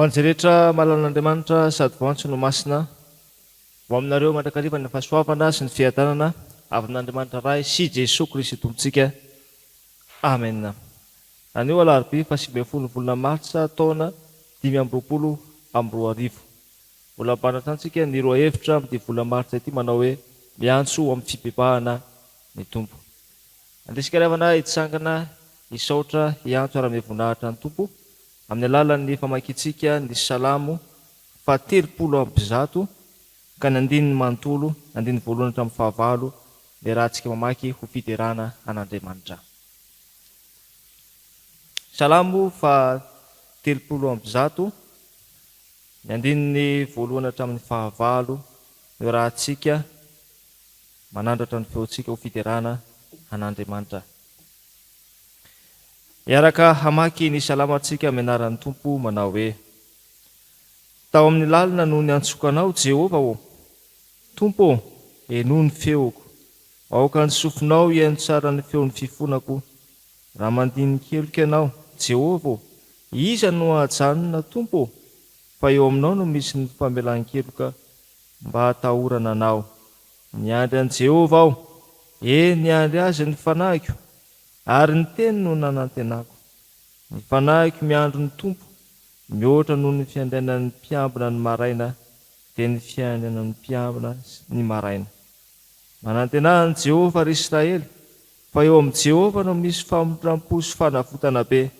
an'izay rehetra mahalala an'Andriamanitra sady voantso no masina, ho aminareo mandrakariva ny fahasoavana sy ny fiadanana avy amin'Andriamanitra Ray sy Jesoa Kristy Tompontsika. Amen. Anio alarobia faha 19 ny volana martsa taona 2025. Mbola mibanatra antsika ny roahevitra amin'ity volana martsa ity manao hoe miantso ho amin'ny fibebahana ny Tompo. Andrisika ry havana hitsangana hisaotra hiantso ary hanome voninahitra ny Tompo amin'ny alalan'ny famakiantsika ny Salamo faha 130 ka ny andininy manontolo, andininy voalohany hatramin'ny fahavalo, niarahantsika mamaky ho fiderana an'Andriamanitra. Salamo faha 130. Ny andininy voalohany hatramin'ny fahavalo no iarahantsika manandratra ny feontsika ho fiderana an'Andriamanitra. Hiaraka hamaky ny salamo antsika amin'ny anaran'ny Tompo manao hoe, Tao amin'ny lalina no niantsoako Anao, Jehovah ô! Tompo ô, henoy ny feoko. Aoka ny sofinao hihaino tsara ny feon'ny fifonako. Raha mandini-keloka Ianao, Jehovah ô, iza no hahajanona, Tompo ô? Fa eo aminao no misy ny famelan-keloka mba hatahorana Anao. Niandry an'i Jehovah aho, eny, niandry Azy ny fanahiko, ary ny teniny no nanantenako. Ny fanahiko miandry ny Tompo, mihoatra noho ny fiandrianan'ny mpiambina ny maraina, dia ny fiandrianan'ny mpiambina ny maraina. Manantenà an'i Jehovah, ry Israely, Fa eo amin'i Jehovah no misy famindram-po sy fanavotana be,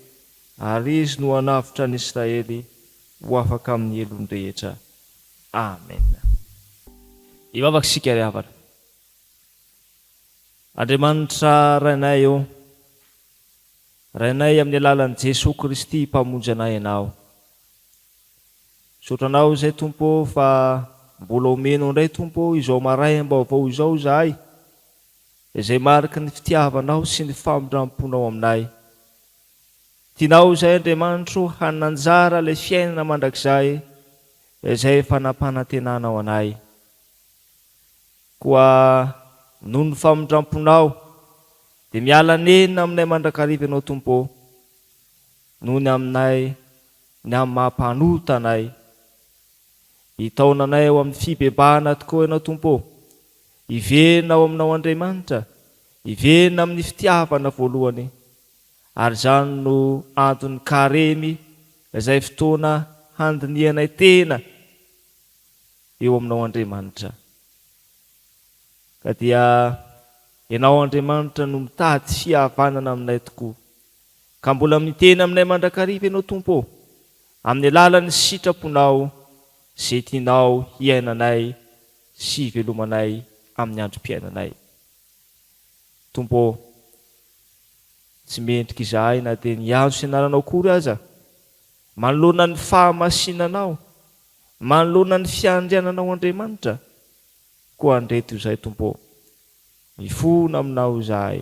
ary Izy no hanavotra an'i Israely ho afaka amin'ny helony rehetra. Amena. Hivavaka isika ry havana. Andriamanitra Rainay ô, Rainay amin'ny alalan'i Jesoa Kristy Mpamonjy anay Ianao. Misaotra Anao izay Tompo ô fa mbola omenao indray Tompo ô izao maraim-baovao izao izahay. Izay mariky ny fitiavanao sy ny famindram-ponao aminay. Tianao izay Andriamanitro hanana anjara ilay fiainana mandrakizay izay efa nampanantenanao anay. Koa noho ny famindram-ponao dia miala nenina aminay mandrakariva Ianao Tompo ô, noho ny aminay ny amin'ny maha mpanota anay. Hitaona anay ao amin'ny fibebahana tokoa Ianao Tompo ô. Hiverina ao Aminao Andriamanitra, hiverina amin'ny fitiavana voalohany. Ary izany no anton'ny Karemy izay fotoana handinihanay tena eo Aminao Andriamanitra. Ka dia Ianao Andriamanitra no mitady fihavanana aminay tokoa. Ka mbola miteny aminay mandrakariva Ianao Tompo ô, amin'ny alalan'ny sitraponao izay tianao hiainanay sy hivelomanay amin'ny androm-piainanay. Tompo ô, tsy mendrika izahay na dia ny hiantso ny anaranao akory aza, manoloana ny fahamasinanao, manoloana ny fiandriananao Andriamanitra, koa andreto izahay Tompo ô, mifona aminao izahay.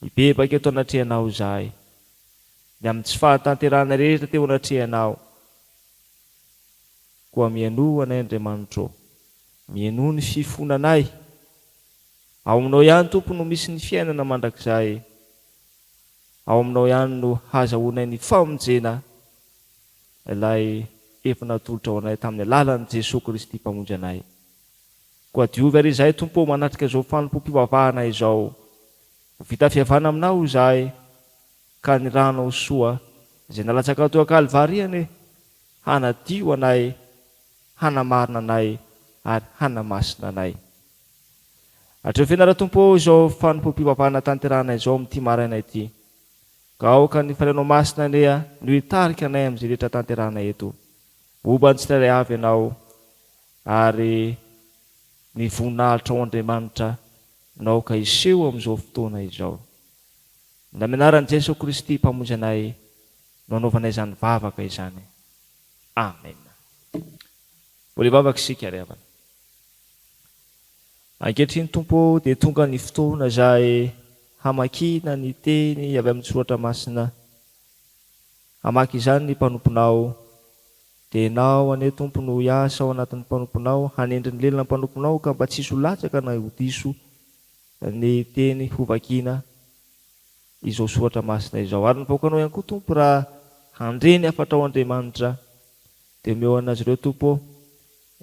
Mibebaka eto anatrehanao izahay, ny amin'ny tsy fahatanterahana rehetra teo anatrehanao. Koa mihainoa anay Andriamanitro ô. Mihainoa ny fifonanay. Ao aminao ihany Tompo no misy ny fiainana mandrakizay. Ao aminao ihany no hazahoanay ny famonjena ilay efa natolotrao anay tamin'ny alalan'i Jesoa Kristy Mpamonjy anay. Koa diovy àry izahay, Tompo ô, manatrika izao fanompoam-pivavahana izao. Ho vita fihavana Aminao izahay, ka ny Rànao soa, izay nalatsakao teo an-Kalvary anie, hanadio anay, hanamarina anay, ary hanamasina anay. Hatreo fianara, Tompo ô, izao fanompoam-pivavahana tanterahana izao amin'ity maraina ity. Ka aoka ny Fanahinao Masina anie no hitarika anay amin'izay rehetra tanterahana eto. Momba ny tsirairay avy Ianao. Ary ny voninahitra ao Andriamanitra no aoka hiseho amin'izao fotoana izao. Ny amin'ny anaran'i Jesoa Kristy Mpamonjy anay no anaovanay izany vavaka izany. Amena. Mbola hivavaka isika ry havana. Ankehitriny Tompo ô dia tonga ny fotoana izay hamakiana ny teny avy amin'ny Soratra Masina. Hamaky izany ny mpanomponao. Dia Ianao anie Tompo no hiasa ao anatin'ny mpanomponao, hanendry ny lelana mpanomponao ka mba tsy hisy ho latsaka na ho diso ny teny hovakiana izao soratra masina izao. Ary ny vahoakanao ihany koa Tompo raha handre ny hafatrao Andriamanitra. Dia omeo an'azy ireo, Tompo ô,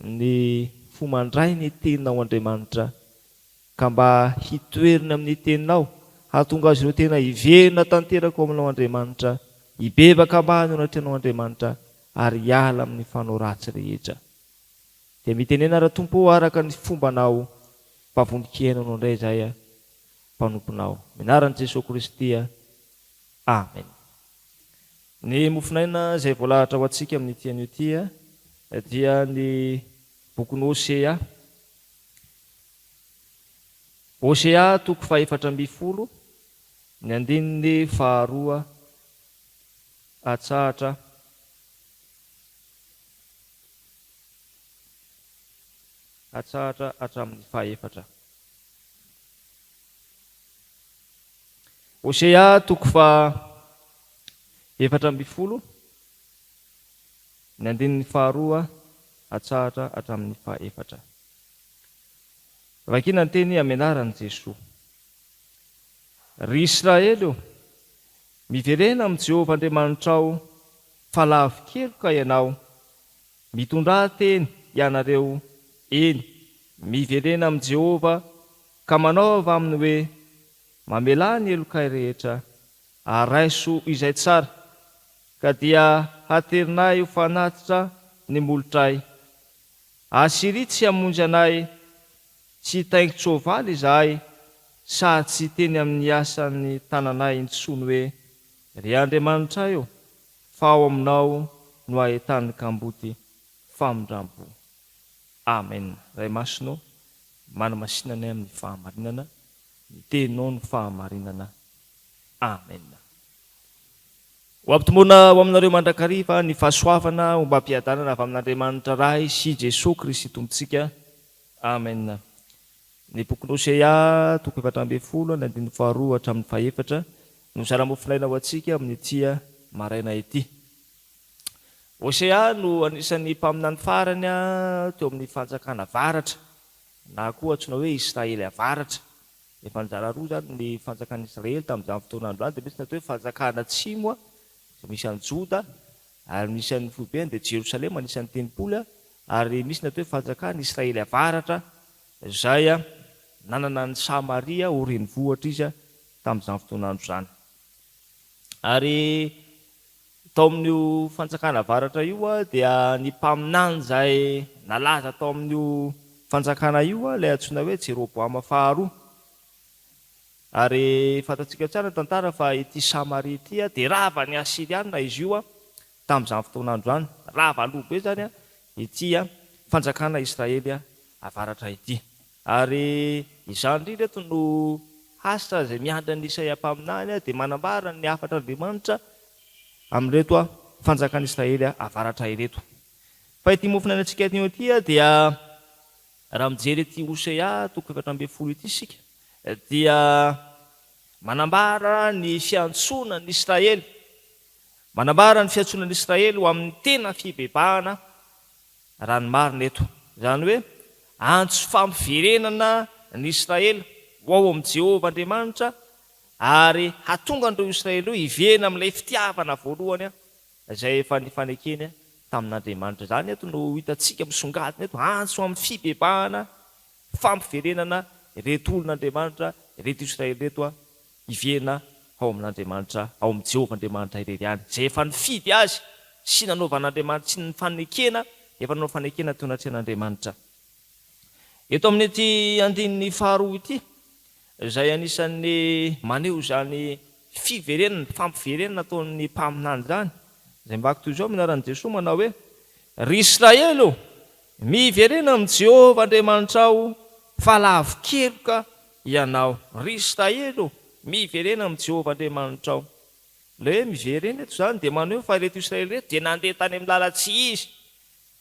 ny fo mandray ny Teninao Andriamanitra, ka mba hitoeriny amin'ny Teninao, hahatonga azy ireo tena hiverina tanteraka ao Aminao Andriamanitra, hibebaka ambany eo anatrehanao Andriamanitra, ary hiala amin'ny fanao ratsy rehetra. Dia mitenena ra Tompo ô araka ny fombanao, fa vonon-kihaino Anao indray izahay mpanomponao. Amin'ny anaran'i Jesoa Kristy. Amen. Ny mofonaina izay voalahatra ho antsika amin'ity anio ity dia ny bokin'i Hosea. Hosea toko fahefatra ambinifolo, ny andininy faharoa atsahatra atsahatra hatramin'ny fahefatra. Hosea toko faha 14, ny andininy faharoa atsahatra hatramin'ny fahefatra. Vakina ny teny amin'ny anaran'i Jesoa. Ry Israely ô, miverena amin'i Jehovah Andriamanitrao, fa lavo-keloka ianao. Mitondrà teny ianareo, eny, miverena amin'i Jehovah, ka manaova aminy hoe, Mamelà ny helokay rehetra, ary raiso izay tsara, ka dia haterinay ho fanatitra ny molotray. Asyria tsy hamonjy anay, tsy hitaingin-tsoavaly izahay, sady tsy hiteny amin'ny asan'ny tananay intsony hoe, Ry Andriamanitray ô, fa ao aminao no ahitan'ny kamboty famindram-po. Amen. Ray Masina ô, manamasina anay amin'ny fahamarinana, ny Teninao no fahamarinana. Amen. Ho ampitomboina ho aminareo mandrakariva ny fahasoavana ombam-piadanana avy amin'Andriamanitra Ray sy Jesoa Kristy Tompontsika. Amen. Ny bokin'i Hosea, toko 14, ny andininy faharoa hatramin'ny fahefatra, no zara-mofonaina ho antsika amin'ity maraina ity. Hosea no anisan'ny mpaminany farany teo amin'ny fanjakana avaratra, na koa antsoina hoe Israely avaratra. Efa nizara roa izany ny fanjakan'i Israely tamin'izany fotoana andro izany, dia misy ny atao hoe fanjakana atsimo, izay misy an'i Joda, ary misy an'ny foibeny dia Jerosalema, anisan'ny tempoly, ary misy ny atao hoe fanjakan'i Israely avaratra, izay nanana an'i Samaria ho renivohitra izy tamin'izany fotoana andro izany. Ary Tao amin'io fanjakana avaratra io dia ny mpaminany izay nalaza tao amin'io fanjakana io ilay antsoina hoe Jeroboama faharoa. Ary fantatsika tsara ny tantara fa ity Samaria ity dia ravan'ny Asyriana izy io tamin'izany fotoana andro izany. Rava aloha be izany ity fanjakana Israely avaratra ity. Ary izany indrindra eto no hasa izay miandry an'i Isaia mpaminany dia manambara ny hafatr'Andriamanitra amin'ireto fanjakan'i Israely avaratra ireto. Fa ity mofonainantsika anio ity dia raha mijery ity Hosea toko 14 ity isika dia manambara ny fiantsoana an'i Israely, manambara ny fiantsoana an'i Israely ho amin'ny tena fibebahana raha ny marina eto. Izany hoe antso fampiverenana ny Israely ho ao amin'i Jehovah Andriamanitra ary hahatonga an'ireo Israely ireo hiverina amin'ilay fitiavana voalohany izay efa nifanekeny tamin'Andriamanitra. Izany eto no hitantsika misongadina eto, antso amin'ny fibebahana, fampiverenana ireto olon'Andriamanitra, ireto Israely ireto hiverina ao amin'Andriamanitra, ao amin'i Jehovah Andriamanitra irery ihany, izay efa nifidy azy sy nanaovan'Andriamanitra sy ny fanekena, efa nanao fanekena teo anatrehan'Andriamanitra. Eto amin'ity andininy faharoa ity, izay anisan'ny maneho izany fiverenana, fampiverenana ataon'ny mpaminany izany, izay mivaky toy izao amin'ny anaran'i Jesoa manao hoe, Ry Israely ô, miverena amin'i Jehovah Andriamanitrao, fa lavo-keloka Ianao, ry Israely ô, miverena amin'i Jehovah Andriamanitrao. Ilay hoe miverena eto izany dia maneho fa ireto Israely ireto dia nandeha tany amin'ny lalan-tsy izy.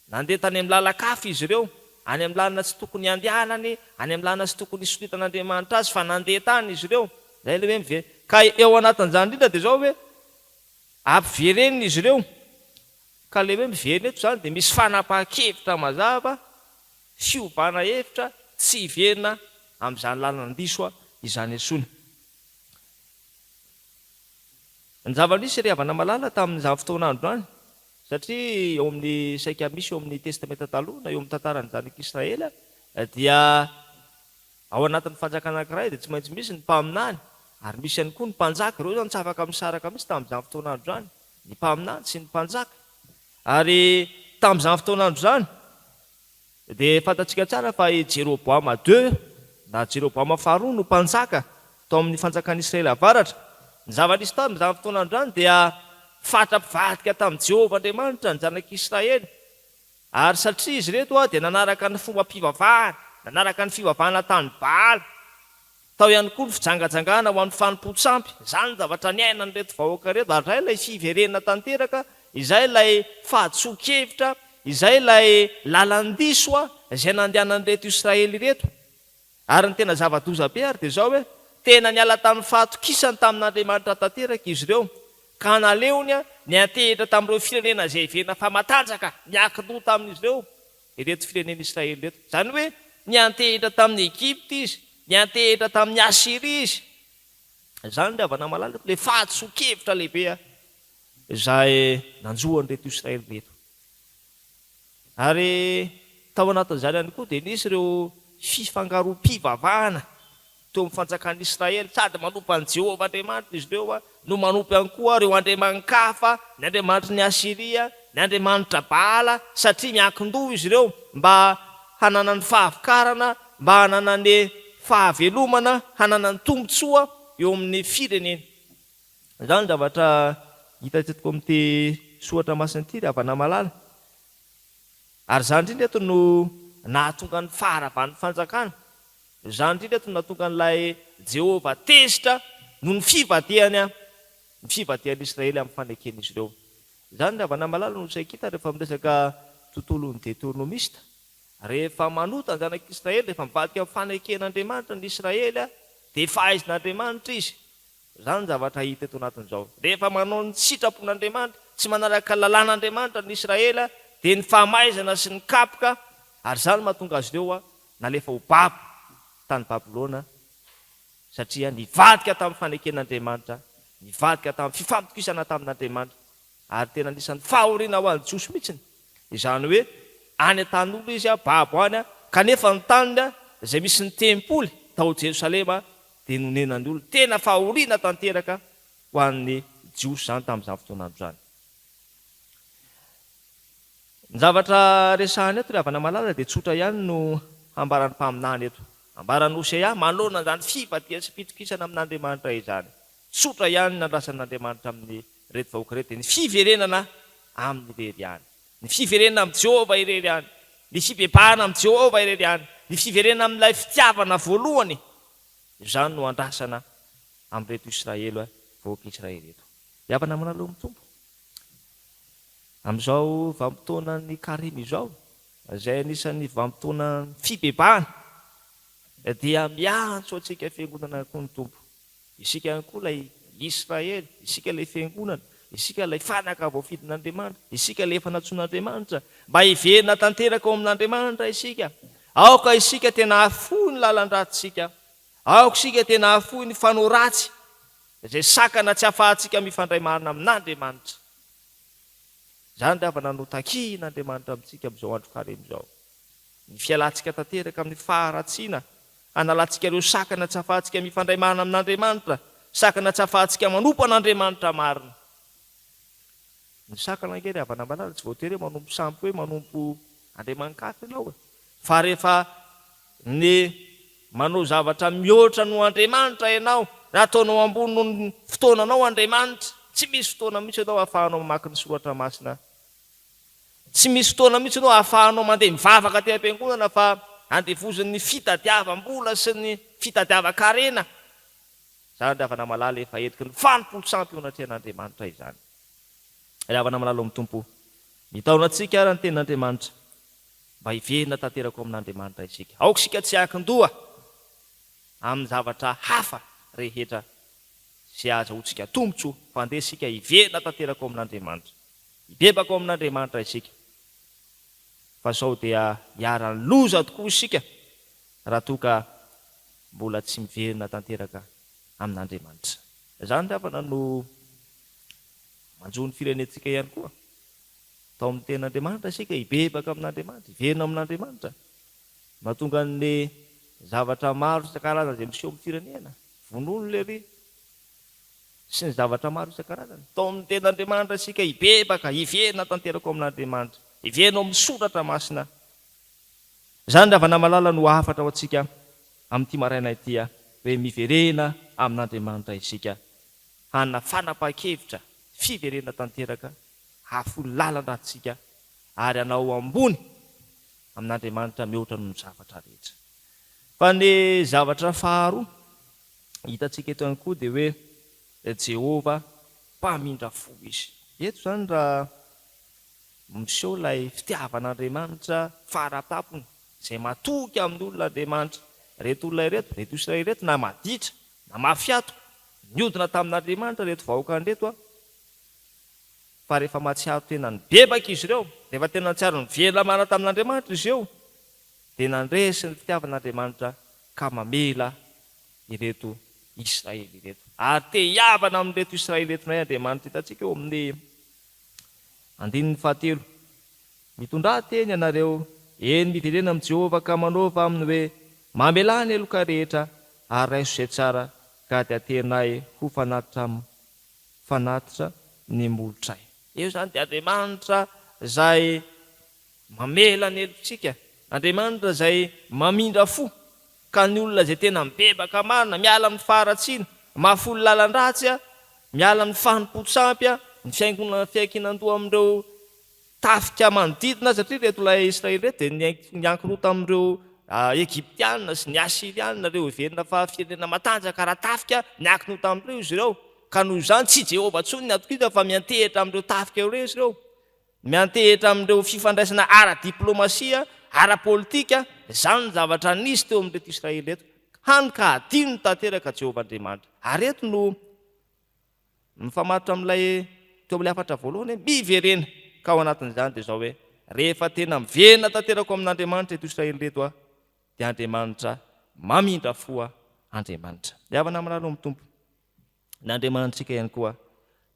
Nandeha tany amin'ny lalan-kafa izy ireo, any amin'ny lalana tsy tokony handehanany, any amin'ny lalana tsy tokony hisoritan'Andriamanitra azy, fa nandeha tany izy ireo. Izay ilay hoe miverena. Ka eo anatin'izany indrindra dia izao hoe ampiverenina izy ireo. Ka ilay hoe miverina eto izany dia misy fanapahan-kevitra mazava Fiovana hevitra tsy hiverina amin'izany lalan-diso izany intsony. Ny zava-nisy ry havana malala tamin'izany fotoana andro izany, Satria eo amin'ny saika misy eo amin'ny Testamenta Taloha na eo amin'ny tantaran'ny zanak'Israely dia ao anatin'ny fanjakana anankiray dia tsy maintsy misy ny mpaminany ary misy ihany koa ny mpanjaka. Ireo izany tsy afaka misaraka mihitsy tamin'izany fotoan'andro izany, ny mpaminany sy ny mpanjaka. Ary tamin'izany fotoan'andro izany Dia fantatsika tsara fa i Jeroboama ii na Jeroboama faharoa no mpanjaka tao amin'ny fanjakan'i Israely avaratra. Ny zava-nisy tamin'izany fotoana izany dia fatra-pivadika tamin'i Jehovah Andriamanitra ny zanak'Israely. Ary satria izy ireto dia nanaraka ny fombam-pivavahana, nanaraka ny fivavahana tany Baala. Tao ihany koa ny fijangajangana ho amin'ny fanompoan-tsampy. Izany ny zavatra niainan'ireto vahoaka ireto. Ary izay ilay fiverenana tanteraka, izay ilay fahadisoan-kevitra, izay ilay lalan-diso izay nandehanan'ireto Israely ireto. Ary ny tena zava-doza be ary dia izao hoe, tena niala tamin'ny fahatokisany tamin'Andriamanitra tanteraka izy ireo, ka naleony niantehitra tamin'ireo firenena izay heverina fa matanjaka, niankin-doha tamin'izy ireo. ireto firenena Israely ireto. Izany hoe niantehitra tamin'i Egypta izy, niantehitra tamin'i Asyria izy. Izany ry havana malala, ilay fahadisoan-kevitra lehibe izay nanjo an'ireto Israely ireto. Ary tao anatin'izany ihany koa dia nisy ireo fifangaroam-pivavahana teo amin'ny fanjakan'i Israely. Sady manompo an'i Jehovah Andriamanitra izy ireo no manompo ihany koa ireo andriamani-kafa, ny andriamanitry ny Asyria, ny andriamanitra Baala, satria miankin-doha izy ireo mba hananany fahavokarana, mba hananany fahavelomana, hananany tombontsoa eo amin'ny fireneny. Izany ny zavatra hita teto amin'ity soratra masina ity, ry havana malala. Ary izany indrindra eto no nahatonga ny faharavan'ny fanjakana. Izany indrindra eto no nahatonga an'ilay Jehovah tezitra noho ny fivadihany, ny fivadihan'ny Israely amin'ny faneken'izy ireo. Izany ry havana malala no saikita rehefa miresaka tontolon'ny Deteronomista. Rehefa manota ny zanak'Israely, rehefa mivadika amin'ny faneken'Andriamanitra ny Israely, dia fahaizin'Andriamanitra izy. Izany ny zavatra hita eto anatin'izao. Rehefa manao ny sitrapon'Andriamanitra, tsy manaraka ny lalàn'Andriamanitra ny Israely, dia ny fahamaizana sy ny kapoka, ary izany no mahatonga azy ireo nalefa ho babo tany Babylona, satria nivadika tamin'ny faneken'Andriamanitra, nivadika tamin'ny fifampitokisana tamin'Andriamanitra. Ary tena anisan'ny fahoriana ho an'ny Jiosy mihitsy izany hoe any an-tanin'olona izy, babo any, kanefa ny taniny izay misy ny tempoly tao Jerosalema dia nonenan'ny olona. Tena fahoriana tanteraka ho an'ny Jiosy izany tamin'izany fotoan'andro izany. Ny zavatra resahina eto ry havana malala dia tsotra ihany no hambaran'ny mpaminany eto. Ambaran'i Hosea manoloana izany fivadihana sy fitokisana amin'Andriamanitra izany. Tsotra ihany ny nandrasan'Andriamanitra amin'ireto vahoaka ireto dia ny fiverenana aminy irery ihany. Ny fiverenana amin'i Jehovah irery ihany. Ny fibebahana amin'i Jehovah irery ihany. Ny fiverenana amin'ilay fitiavana voalohany. Izany no andrasana amin'ireto Israely, vahoaka Israely ireto. Ry havana manaloha amin'ny Tompo. Amin'izao vanim-potoanan'ny Karemy izao, izay anisan'ny vanim-potoanan'ny fibebahana, dia miantso antsika Fiangonana koa ny Tompo. Isika ihany koa ilay Israely, isika ilay Fiangonana, isika ilay fanaka voafidin'Andriamanitra, isika ilay efa nantsoin'Andriamanitra, mba hiverina tanteraka ao amin'Andriamanitra isika. Aoka isika tena hahafoy ny lalan-dratsitsika, aoka isika tena hahafoy ny fanao ratsy, izay sakana tsy ahafahantsika mifandray marina amin'Andriamanitra. Izany ry havana no takian'Andriamanitra amintsika amin'izao andro karemy izao. Ny fialantsika tanteraka amin'ny faharatsiana, hanalantsika ireo sakana tsy ahafahantsika mifandray marina amin'Andriamanitra, sakana tsy ahafahantsika manompo an'Andriamanitra marina. Ny sakana ange ry havana malala tsy voatery hoe manompo sampy hoe manompo andriamani-kafa ianao e! Fa rehefa ny manao zavatra mihoatra noho Andriamanitra ianao, na ataonao ambony noho ny fotoananao Andriamanitra, tsy misy fotoana mihitsy ianao ahafahanao mamaky ny soratra masina, tsy misy fotoana mihitsy ianao ahafahanao mandeha mivavaka aty am-piangonana fa andevozin'ny fitadiavam-bola sy ny fitadiavan-karena. Izany ry havana malala efa endriky ny fanompoan-tsampy eo anatrehan'Andriamanitra izany. Ry havana malala ao amin'ny Tompo, mitaona antsika ary ny tenin'Andriamanitra mba hiverina tanteraka ao amin'Andriamanitra isika. Aoka isika tsy hiankin-doha amin'ny zavatra hafa rehetra izay ahazahoantsika tombontsoa, fa andeha isika hiverina tanteraka ao amin'Andriamanitra. Hibebaka ao amin'Andriamanitra isika, fa sao dia hiharan'ny loza tokoa isika raha toa ka mbola tsy miverina tanteraka amin'Andriamanitra. Izany ry havana no manjo ny firenentsika ihany koa. Tao amin'ny Tenin'Andriamanitra isika, hibebaka amin'Andriamanitra, hiverina amin'Andriamanitra. Mahatonga ny zavatra maro isan-karazany izay miseho amin'ny firenena, vonono lery, sy ny zavatra maro isan-karazany. Tao amin'ny Tenin'Andriamanitra isika, hibebaka, hiverina tanteraka ao amin'Andriamanitra, hiverina ao amin'ny Soratra Masina. Izany ry havana malala no hafatra ho antsika amin'ity maraina ity, hoe miverena amin'Andriamanitra isika, hanana fanapahan-kevitra, fiverenana tanteraka, hahafoy lalan-dratsika ary hanao ho ambony amin'Andriamanitra mihoatra noho ny zavatra rehetra. Fa ny zavatra faharoa hitantsika eto ihany koa dia hoe Jehovah mpamindra fo izy. Eto izany raha miseho ilay fitiavan'Andriamanitra fara-tampony, izay matoky amin'ny olona Andriamanitra. Ireto olona ireto, ireto Israely ireto na maditra na mafy hatoka, niodina tamin'Andriamanitra ireto vahoakany ireto. Fa rehefa mahatsiaro tena nibebaka izy ireo, rehefa tena nahatsiaro niverina marina tamin'Andriamanitra izy ireo, dia nandresy ny fitiavan'Andriamanitra ka mamela ireto Israely ireto. Ary te hihavana amin'ireto Israely ireto indray Andriamanitra. Hitantsika eo amin'ny andininy fahatelo. Mitondrà teny ianareo, eny miverena amin'i Jehovah ka manaova aminy hoe, Mamelà ny heloka rehetra, ary raiso izay tsara, ka dia aterinay ho fanatitra fanatitra ny molotray. Eo izany dia Andriamanitra izay mamela ny helotsika, Andriamanitra izay mamindra fo, ka ny olona izay tena mibebaka marina, miala amin'ny faharatsiana, mahafoy ny lalan-dratsy, miala amin'ny fanompoan-tsampy, ny fiaingoana fiankinan-doha amin'ireo Tafika manodidina satria ireto ilay Israely ireto dia niankiroa tamin'ireo Egyptiana sy ny Asyriana, ireo heverina fa firenena matanjaka ara-tafika, niankinoa tamin'ireo izy ireo. Ka noho izany tsy Jehovah intsony ny atokisana fa miantehitra amin'ireo tafika ireo izy ireo. Miantehitra amin'ireo fifandraisana ara-diplomasia, ara-politika, izany ny zavatra nisy teo amin'ireto Israely ireto. Hany ka hadinony tanteraka Jehovah Andriamanitra. Ary eto no Mifamatotra amin'ilay teo amin'ilay hafatra voalohany hoe miverena, ka ao anatin'izany dia izao hoe rehefa tena miverina tanteraka ao amin'Andriamanitra eto Israely ireto aho dia Andriamanitra mamindra fo Andriamanitra. Ry havana mirahalahy ao amin'ny Tompo, ny Andriamanitsika ihany koa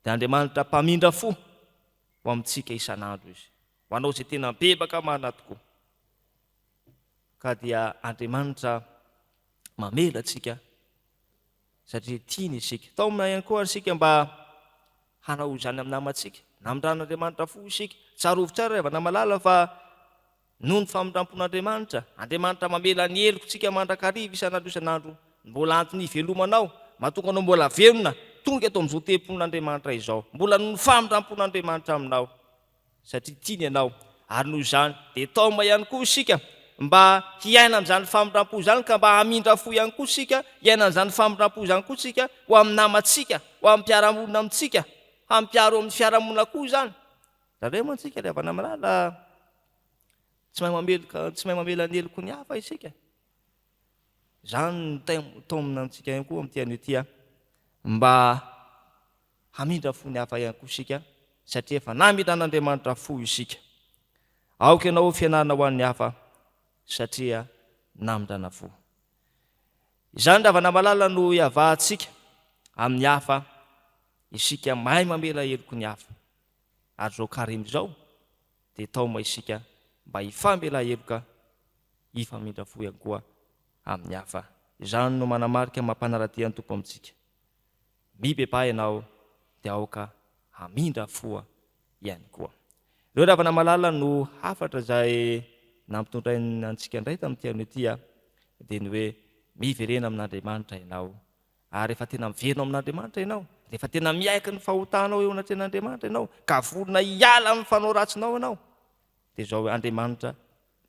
dia Andriamanitra mpamindra fo ho amintsika isan'andro Izy, ho anao izay tena mibebaka marina tokoa. Ka dia Andriamanitra mamela antsika satria tiany isika. Taomina ihany koa ary isika mba hanao izany amin'ny namantsika. Namindran'Andriamanitra fo isika. Tsarovy tsara ry havana malala fa noho ny famindram-pon'Andriamanitra, Andriamanitra mamela ny helokontsika mandrakariva isan'andro isan'andro, mbola antony hivelomanao, mahatonga anao mbola velona tonga eto amin'izao tempolin'Andriamanitra izao. Mbola noho ny famindram-pon'Andriamanitra aminao. satria tiany ianao, ary noho izany dia taoma ihany koa isika mba hiaina amin'izany famindram-po izany ka mba hamindra fo ihany koa isika, hiaina an'izany famindram-po izany koa isika ho amin'ny namantsika, ho amin'ny mpiara-monina amintsika, hampiaro amin'ny fiarahamonina koa izany. Zareo mantsy isika ry havana malala, tsy mahay mameloka, tsy mahay mamela ny heloky ny hafa isika. Izany no taomina antsika ihany koa amin'ity anio ity mba Hamindra fo ny hafa ihany koa isika satria efa namindran'Andriamanitra fo isika. Aoka ianao ho fianarana ho an'ny hafa satria namindrana fo. Izany ry havana malala no iavahantsika amin'ny hafa, isika mahay mamela heloky ny hafa. Ary izao karemy izao dia taoma isika mba hifamela heloka, hifamindra fo ihany koa amin'ny hafa. Izany no manamarika mampanara-dia ny Tompo amintsika. Mibebaha ianao dia aoka hamindra foa ihany koa. Ireo ry havana malala no hafatra izay nampitondrainy antsika indray tamin'ity anio ity dia ny hoe miverena amin'Andriamanitra ianao. Ary rehefa tena miverina ao amin'Andriamanitra ianao, rehefa tena miaiky ny fahotanao eo anatrehan'Andriamanitra ianao, ka vonona hiala amin'ny fanao ratsinao ianao, dia izao hoe Andriamanitra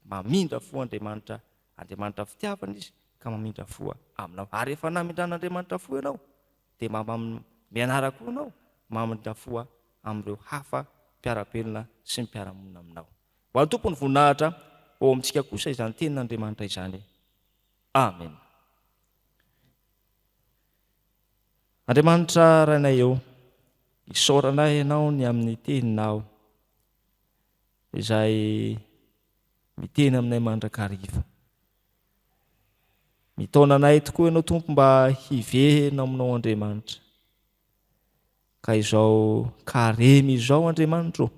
mamindra fo Andriamanitra, Andriamanitra fitiavana Izy ka mamindra fo aminao. Ary rehefa namindran'Andriamanitra fo ianao, dia mba mianara koa ianao mamindra fo amin'ireo hafa mpiara-belona sy ny mpiara-monina aminao. Ho an'ny Tompo ny voninahitra, ho ao amintsika kosa izany tenin'Andriamanitra izany. Amena. Andriamanitra Rainay ô, isaoranay Ianao ny amin'ny teninao izay miteny aminay mandrakariva. Mitaona anay tokoa Ianao Tompo mba hiverina aminao Andriamanitra. Ka izao karemy izao Andriamanitra ô.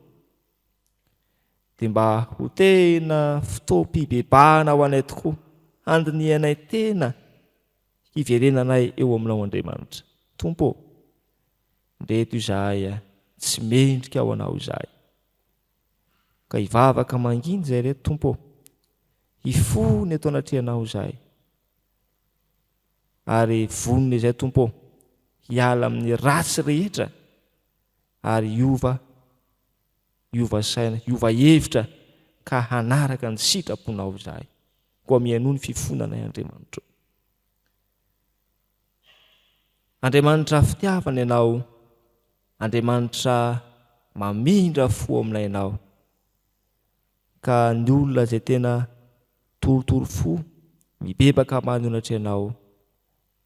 Dia mba ho tena fotoam-pibebahana ho anay tokoa, handinihanay tena hiverenanay eo aminao Andriamanitra. Tompo ô, ndreto izahay tsy mendrika ho Anao izahay. Ka hivavaka mangina izahay reto Tompo ô, hifona eto anatrehanao izahay. Ary vonona izahay Tompo ô, hiala amin'ny ratsy rehetra ary hiova hiova saina, hiova hevitra ka hanaraka ny sitraponao izahay. Koa mihainoa ny fifonanay Andriamanitro. Andriamanitra fitiavana Ianao, Andriamanitra mamindra fo aminay Ianao. Ka ny olona izay tena torotoro fo, mibebaka ambany eo anatrehanao,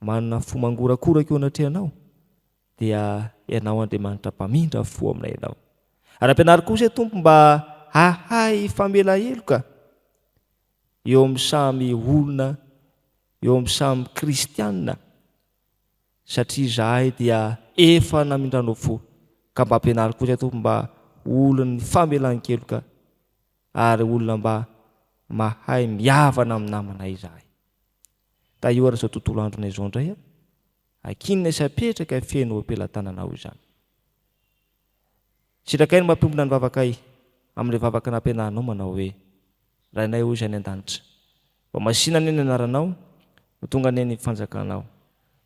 manana fo mangorakoraka eo anatrehanao, dia Ianao Andriamanitra mpamindra fo aminay Ianao. Ary ampianaro kosa e Tompo mba hahay hifamela heloka eo amin'ny samy olona, eo amin'ny samy kristiana, satria izahay dia efa namindranao fo, ka mba ampianaro kosa e Tompo mba ho olon'ny famelan-keloka ary olona mba mahay mihavana amin'ny namanay izahay. Tahio ary izao tontolo andronay izao indray a. Akinina sy apetraka feno eo am-pelatananao izany. Sitrakay ny mampiombona ny vavakay amin'ilay vavaka nampianarinao manao hoe, Rainay ô Izay any an-danitra, Mba masìna anie ny anaranao, ho tonga anie ny fanjakanao.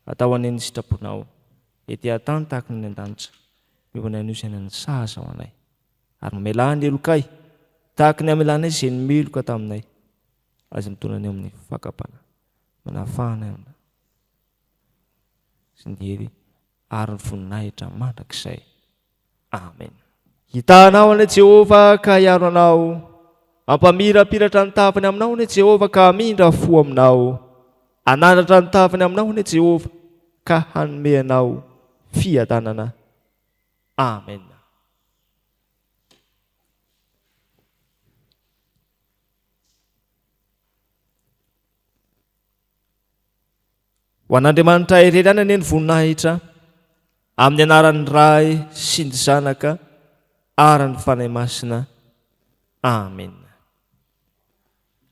Atao anie ny sitraponao, ety an-tany tahaka ny any an-danitra. Miombona anio izay ny sahaza ho anay. Ary mamelà ny helokay, tahaka ny hamelanay izay nimeloka taminay. Aza mitondra anay amin'ny fakam-panahy. Manafahana anay. sy ny hery ary ny voninahitra mandrakizay. Amen. Hitaha anao anie Jehovah ka hiaro anao, hampamirapiratra ny tavany aminao anie Jehovah ka hamindra fo aminao, hanandratra ny tavany aminao anie Jehovah ka hanome anao fiadanana. Amen. Ho an'Andriamanitra irery ihany anie ny voninahitra, amin'ny anaran'ny Ray sy ny Zanaka ary ny Fanahy Masina. Amena.